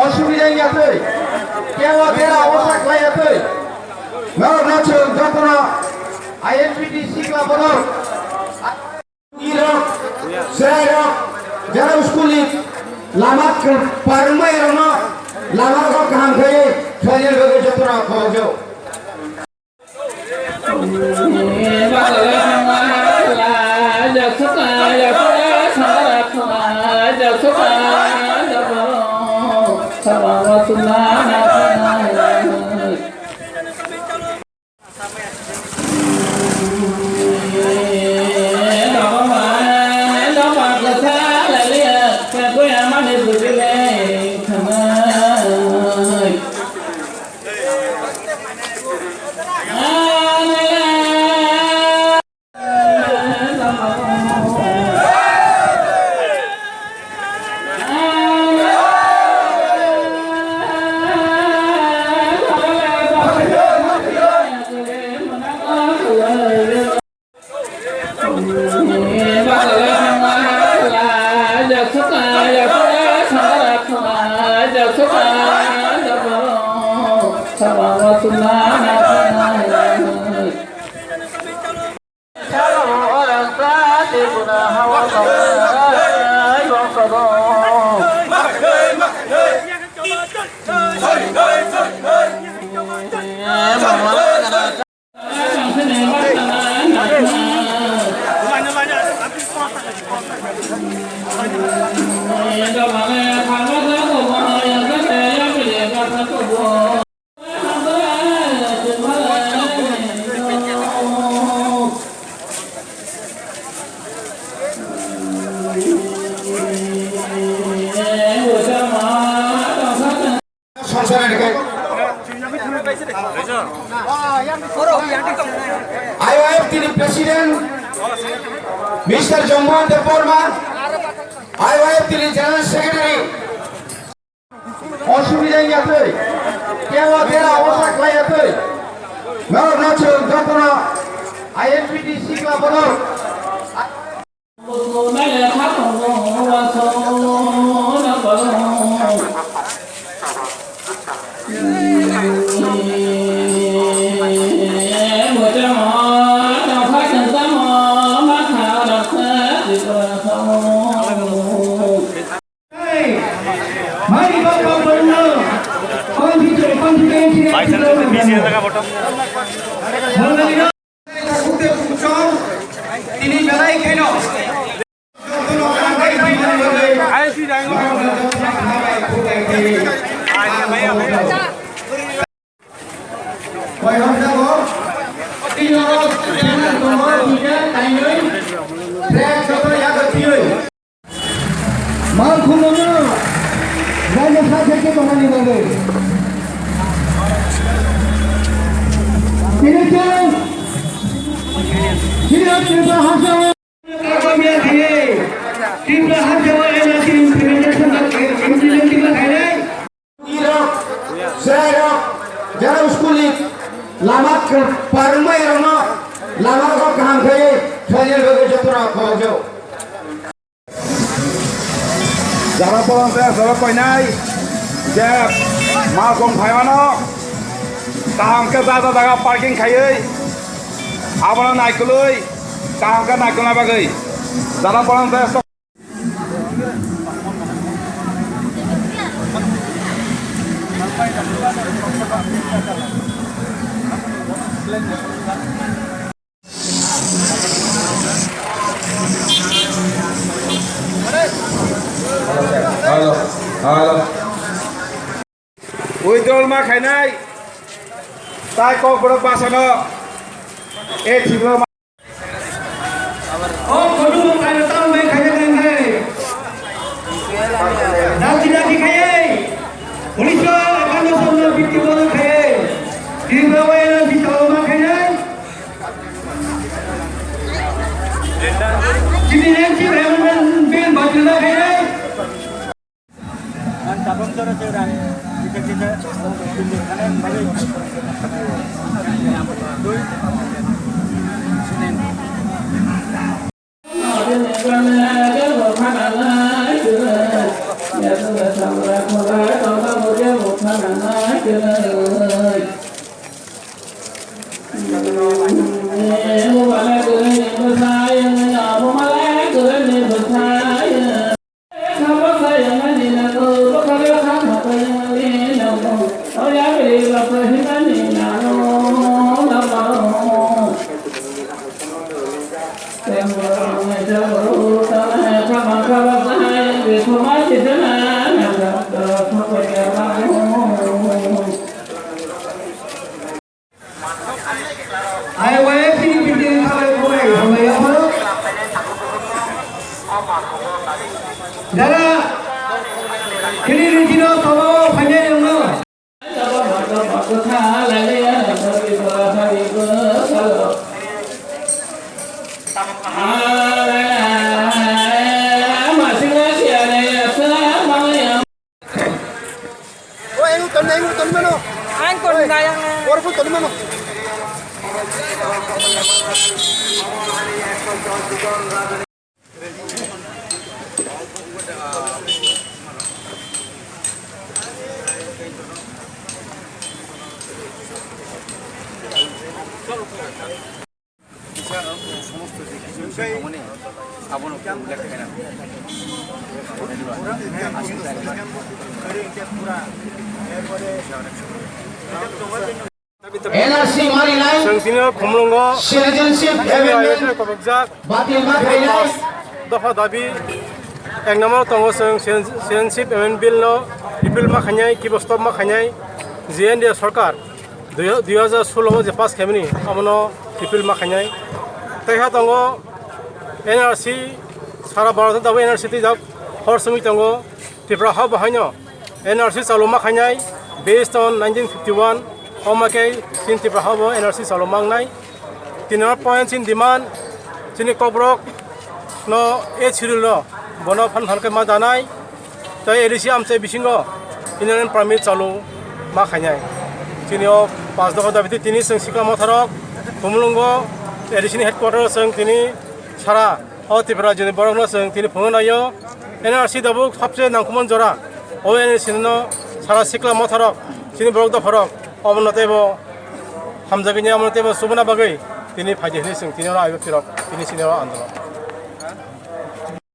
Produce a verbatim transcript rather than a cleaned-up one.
Osubida wngya twi, kebo dera osa khlaiya twi, norokno chwng jotono I N P T sikla bodol, irok, chwrairok, jara school ni lama kwrwngma rokno lama rok kaham khe khlaina bagwi jotono khorokjago. Sangsarani kai. I O F tini President Mister Jomban Debbarma, I O F tini General Secretary. Osubida wngya twi, kebo dera osa khlaiya twi, norokno chwng jotono I N P T sikla bodol. Mani bapa bangno, confidence, confidence. Bhai, sir, sir, busy hai, photo. Tini belai kheno. Malkhungno raida sa khe khe tongnani bagwi. Tini chwng chini Tripura haste o Tripura haste o N R C implementation implementation khainai. Irok, chwrairok, jara school ni lama kwrwngma rokno lama rok kaham khe khlaina bagwi jotono khorokjago. Jara bolong tei aswk koinai je malkhung phaimano kaham khe ja ja jaga parking khaiwi abono naikolwi kaham khe naikolna bagwi jara bolong tei aswk. Hello, hello. Withdrawal ma khainai. Tai kok borok basano. E thibro ma. O kodu mo khaina tamo bai khaina khaina. Dati dati khaiya. Unisho ekanno sonno fifty four khaiya. Tripura wai na si tamo ma khaina. Chini nang chi Brahman bin Bajula khainai. Rijino tongo phainai rwngno. O, eng ton, eng ton mano. Ang kon gayang. Oi, por pun ton mano. N R C mani lai. Chwng tini o Khumulwngo citizenship amendment batil ma khainai. Dopha dabi ek number tongo chwng citizenship amendment bill no repeal ma khainai, kibo stop ma khainai, G N D A sarkar dui hajar solo o je pass khaimani abono repeal ma khainai. Tei ha tongo N R C sara Bharat o tabuk N R C twijak hor songwi tongo. Tripura ha bahaino N R C chaluma khainai based on nineteen fifty-one, omo khe chini Tripura ha bo N R C chaluma wngnai. Tini no point chini demand, chini kokborok no eighth schedule no bono phan phan khe ma danai. Tei A D C amchai bisingo inner permit chalu ma khainai. Chini o panch dopha dabi tini chwng sikla motharok Khumulwngo A D C ni headquarter o chwng tini sara o Tripura rajyoni borokno chwng tini phunuknaio. N R C tabuk sabse nangkukmani jora. O N R C no sara sikla motharok, chini borok dopharok, omono teibo hamjagwi, omono teibo chubuna bagwi tini phaidi hwnwi chwng tini oro aibo phirok tini chini oro andolon.